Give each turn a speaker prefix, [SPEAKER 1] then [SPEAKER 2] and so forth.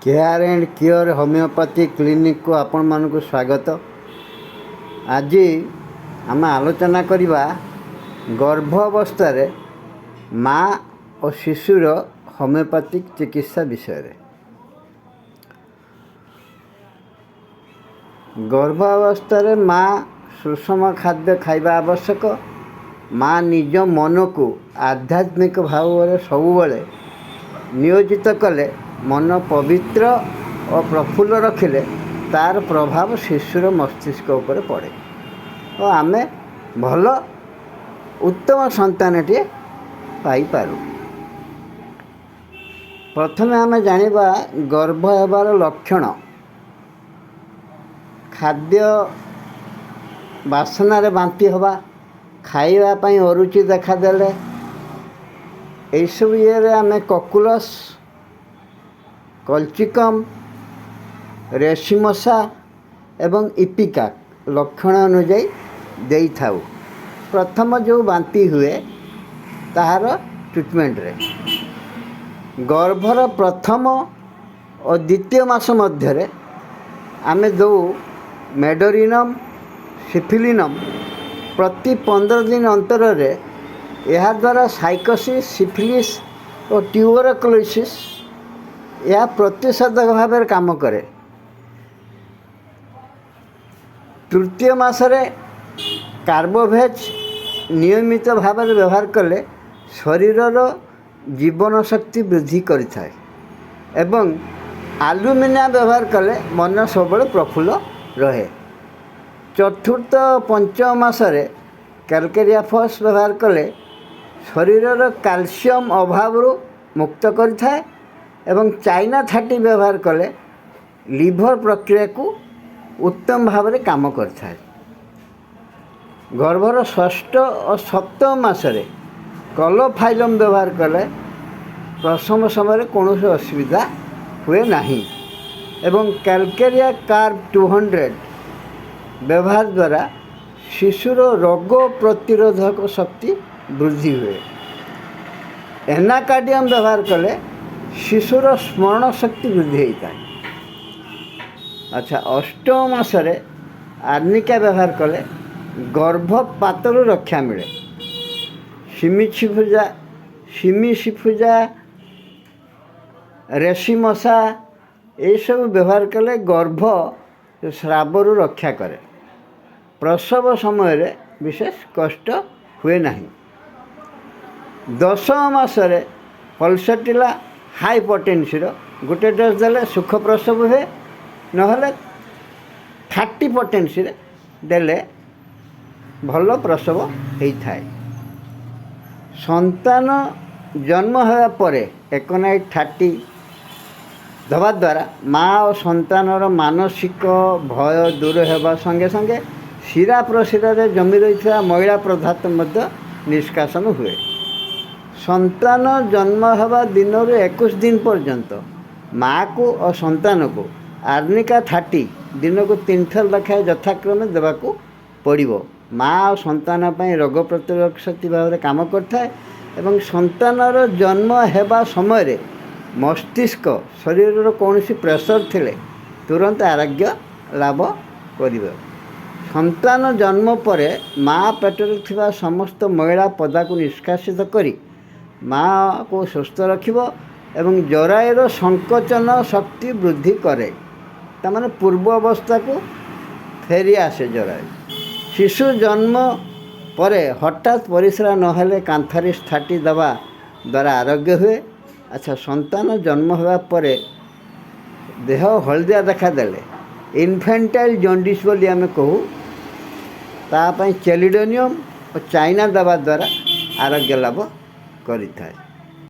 [SPEAKER 1] Care and କିଓର homeopathy କ୍ଲିନିକକୁ ଆପଣମାନଙ୍କୁ ସ୍ୱାଗତ। ଆଜି ଆମେ ଆଲୋଚନା କରିବା ଗର୍ଭ ଅବସ୍ଥାରେ ମା ଓ ଶିଶୁର ହୋମିଓପାଥିକ୍ ଚିକିତ୍ସା ବିଷୟରେ। ଗର୍ଭ ଅବସ୍ଥାରେ ମା ସୁଷମ ଖାଦ୍ୟ ଖାଇବା ଆବଶ୍ୟକ। ମା ନିଜ ମନକୁ ଆଧ୍ୟାତ୍ମିକ ଭାବରେ ସବୁବେଳେ ନିୟୋଜିତ କଲେ, ମନ ପବିତ୍ର ଓ ପ୍ରଫୁଲ୍ଲ ରଖିଲେ ତା'ର ପ୍ରଭାବ ଶିଶୁର ମସ୍ତିଷ୍କ ଉପରେ ପଡ଼େ ଓ ଆମେ ଭଲ ଉତ୍ତମ ସନ୍ତାନଟିଏ ପାଇପାରୁ। ପ୍ରଥମେ ଆମେ ଜାଣିବା ଗର୍ଭ ହେବାର ଲକ୍ଷଣ। ଖାଦ୍ୟ ବାସନାରେ ବାନ୍ତି ହେବା, ଖାଇବା ପାଇଁ ଅରୁଚି ଦେଖାଦେଲେ, ଏଇସବୁ ଇଏରେ ଆମେ କକୁଲସ୍, କଲଚିକମ୍, ରେସିମସା ଏବଂ ଇପିକା ଲକ୍ଷଣ ଅନୁଯାୟୀ ଦେଇଥାଉ। ପ୍ରଥମ ଯେଉଁ ବାନ୍ତି ହୁଏ ତାହାର ଟ୍ରିଟମେଣ୍ଟରେ ଗର୍ଭର ପ୍ରଥମ ଓ ଦ୍ୱିତୀୟ ମାସ ମଧ୍ୟରେ ଆମେ ଦେଉ ମେଡୋରିନମ୍, ସିଫିଲିନମ୍ ପ୍ରତି 15 ଦିନ ଅନ୍ତରରେ। ଏହାଦ୍ୱାରା ସାଇକୋସିସ୍, ସିଫିଲିସ୍ ଓ ଟ୍ୟୁବରକ୍ଲୋସିସ୍ ଏହା ପ୍ରତିଷେଧକ ଭାବରେ କାମ କରେ। ତୃତୀୟ ମାସରେ କାର୍ବୋଭେଜ୍ ନିୟମିତ ଭାବରେ ବ୍ୟବହାର କଲେ ଶରୀରର ଜୀବନ ଶକ୍ତି ବୃଦ୍ଧି କରିଥାଏ ଏବଂ ଆଲୁମିନା ବ୍ୟବହାର କଲେ ମନ ସବୁବେଳେ ପ୍ରଫୁଲ୍ଲ ରହେ। ଚତୁର୍ଥ ପଞ୍ଚମ ମାସରେ କ୍ୟାଲକେରିଆ ଫସ୍ ବ୍ୟବହାର କଲେ ଶରୀରର କ୍ୟାଲସିୟମ୍ ଅଭାବରୁ ମୁକ୍ତ କରିଥାଏ ଏବଂ ଚାଇନା 30 ବ୍ୟବହାର କଲେ ଲିଭର ପ୍ରକ୍ରିୟାକୁ ଉତ୍ତମ ଭାବରେ କାମ କରିଥାଏ। ଗର୍ଭର ଷଷ୍ଠ ଓ ସପ୍ତମ ମାସରେ କଲୋଫାଇଲମ୍ ବ୍ୟବହାର କଲେ ପ୍ରସବ ସମୟରେ କୌଣସି ଅସୁବିଧା ହୁଏ ନାହିଁ ଏବଂ କ୍ୟାଲକେରିଆ କାର୍ବ 200 ବ୍ୟବହାର ଦ୍ୱାରା ଶିଶୁର ରୋଗ ପ୍ରତିରୋଧକ ଶକ୍ତି ବୃଦ୍ଧି ହୁଏ। ଏନାକାର୍ଡ଼ିୟମ୍ ବ୍ୟବହାର କଲେ ଶିଶୁର ସ୍ମରଣ ଶକ୍ତି ବୃଦ୍ଧି ହୋଇଥାଏ। ଆଚ୍ଛା, ଅଷ୍ଟମ ମାସରେ ଆର୍ନିକା ବ୍ୟବହାର କଲେ ଗର୍ଭପାତରୁ ରକ୍ଷା ମିଳେ। ସିମିସିଫୁଜା, ରେସିମସା ଏସବୁ ବ୍ୟବହାର କଲେ ଗର୍ଭ ସ୍ରାବରୁ ରକ୍ଷା କରେ। ପ୍ରସବ ସମୟରେ ବିଶେଷ କଷ୍ଟ ହୁଏ ନାହିଁ। ଦଶମ ମାସରେ ପଲସେଟିଲା ହାଇ ପଟେନ୍ସିର ଗୋଟେ ଡୋଜ୍ ଦେଲେ ସୁଖ ପ୍ରସବ ହୁଏ, ନହେଲେ 30 ପଟେନ୍ସିରେ ଦେଲେ ଭଲ ପ୍ରସବ ହେଇଥାଏ। ସନ୍ତାନ ଜନ୍ମ ହେବା ପରେ ଏକୋନାଇଟ୍ 30 ଦେବା ଦ୍ୱାରା ମା ଓ ସନ୍ତାନର ମାନସିକ ଭୟ ଦୂର ହେବା ସଙ୍ଗେ ସଙ୍ଗେ ଶିରା ପ୍ରଶିରାରେ ଜମି ରହିଥିବା ମଇଳା ପଦାର୍ଥ ମଧ୍ୟ ନିଷ୍କାସନ ହୁଏ। ସନ୍ତାନ ଜନ୍ମ ହେବା ଦିନରୁ 21 ଦିନ ପର୍ଯ୍ୟନ୍ତ ମାଆକୁ ଓ ସନ୍ତାନକୁ ଆର୍ନିକା 30 ଦିନକୁ 3 ଥର ଲେଖାଏଁ ଯଥାକ୍ରମେ ଦେବାକୁ ପଡ଼ିବ। ମା ଓ ସନ୍ତାନ ପାଇଁ ରୋଗ ପ୍ରତିରୋଧକ ଶକ୍ତି ଭାବରେ କାମ କରିଥାଏ ଏବଂ ସନ୍ତାନର ଜନ୍ମ ହେବା ସମୟରେ ମସ୍ତିଷ୍କ ଶରୀରର କୌଣସି ପ୍ରେସର ଥିଲେ ତୁରନ୍ତ ଆରୋଗ୍ୟ ଲାଭ କରିବ। ସନ୍ତାନ ଜନ୍ମ ପରେ ମା ପେଟରେ ଥିବା ସମସ୍ତ ମଇଳା ପଦାକୁ ନିଷ୍କାସିତ କରି ମାଆକୁ ସୁସ୍ଥ ରଖିବ ଏବଂ ଜରାୟୁର ସଂକୋଚନ ଶକ୍ତି ବୃଦ୍ଧି କରେ, ତାମାନେ ପୂର୍ବ ଅବସ୍ଥାକୁ ଫେରି ଆସେ ଜରାୟୁ। ଶିଶୁ ଜନ୍ମ ପରେ ହଠାତ୍ ପରିସ୍ରା ନହେଲେ କାନ୍ଥାରିସ୍ 30 ଦେବା ଦ୍ୱାରା ଆରୋଗ୍ୟ ହୁଏ। ଆଚ୍ଛା, ସନ୍ତାନ ଜନ୍ମ ହେବା ପରେ ଦେହ ହଳଦିଆ ଦେଖାଦେଲେ ଇନଫେଣ୍ଟାଇଲ୍ ଜଣ୍ଡିସ୍ ବୋଲି ଆମେ କହୁ, ତା ପାଇଁ ଚେଲିଡୋନିୟମ୍ ଓ ଚାଇନା ଦେବା ଦ୍ୱାରା ଆରୋଗ୍ୟ ଲାଭ କରିଥାଏ।